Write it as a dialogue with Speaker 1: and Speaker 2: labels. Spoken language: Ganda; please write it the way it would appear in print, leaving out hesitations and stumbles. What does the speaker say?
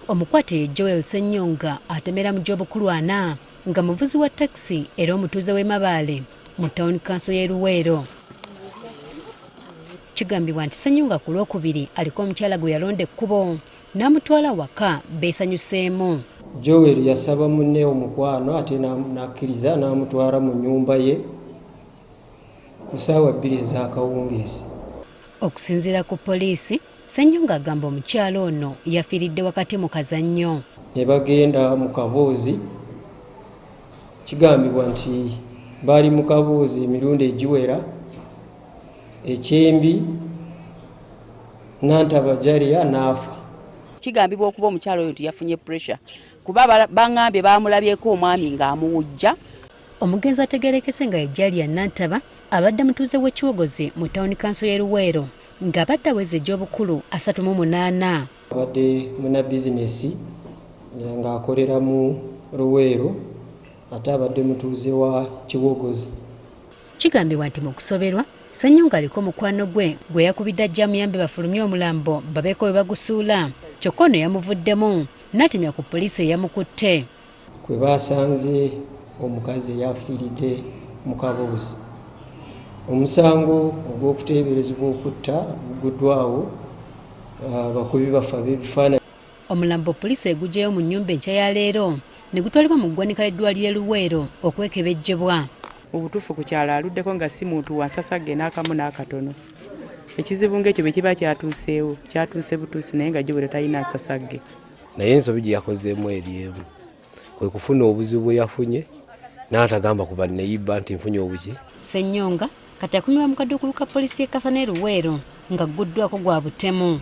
Speaker 1: Omukwate ye Joel Ssenyonga atemera mu gy'obukulu ana nga muvuzi wa takisi era omutuuze w'e Mabaale mu tawuni kanso y'e Luweero. Kigambibwa nti Ssenyonga ku Lwokubiri aliko omukyala gwe yalonda ekkubo n'amutwala awaka beesanyuseemu.
Speaker 2: Joel yasaba munne omukwano ate n'akkiriza n'amutwala mu nnyumba ye ku ssaawa 2 ez'akawungeezi.
Speaker 1: Okusinziira ku poliisi, Ssenyonga agamba omukyala ono yafiiridde wakati mu kazannyo.
Speaker 2: Ne bagenda mu kaboozi, kigambibwa nti baali mu kaboozi emirundi egiwera, ekyembi Nantaba Jalia n'afa.
Speaker 3: Kigambibwa okuba omukyala oyo nti yafunye pressure kuba bangambye baamulabyeko omwami ng'amuwujja.
Speaker 1: Omugenzi ategeerekese nga ye Jalia Nantaba abadde mutuuze w'e Kiwogozi mu tawuni kanso y'e Luweero ng'abadde aweza egy'obukulu 38.
Speaker 2: Abadde munnabizinesi ng'akolera mu Luweero ate abadde mutuuze wa Kiwogozi.
Speaker 1: Kigambibwa nti mu kusoberwa, Ssenyonga aliko mukwano gwe gwe yakubidde ajje amuyambe bafulumye omulambo babeeko we bagusuula kyokka ono yamuvuddemu n'atemya ku poliisi eyamukutte.
Speaker 2: Kwe baasanze omukazi eyafiiridde mu kaboozi. Omusango ogw'okuteeberezebwa okutta guguddwawo abakubi baffe ab'ebifaananyi.
Speaker 1: Omulambo poliisi eguggyeyo mu nnyumba enkya ya leero ne gutwalibwa mu ggwanika ly'eddwaaliro e Luweero okwekebejjebwa.
Speaker 4: Mu butuufu ku kyalo aluddeko nga si muntu wa nsasagge n'akamu n'akatono. Ekizibu ng'ekyo bwe kiba kyatuuseewo, kyatuuse butuusi naye nga Jobero talina nsasagge.
Speaker 5: Naye ensobi gye yakozeemu eri emu kwe kufuna obuzibu bwe yafunye n'atagamba ku banneyibba nti nfunye obuki.
Speaker 1: Ssenyonga kati akuumibwa mu kaduukulu ka poliisi y'e Kasana e Luweero ng'agguddwako gwa butemu.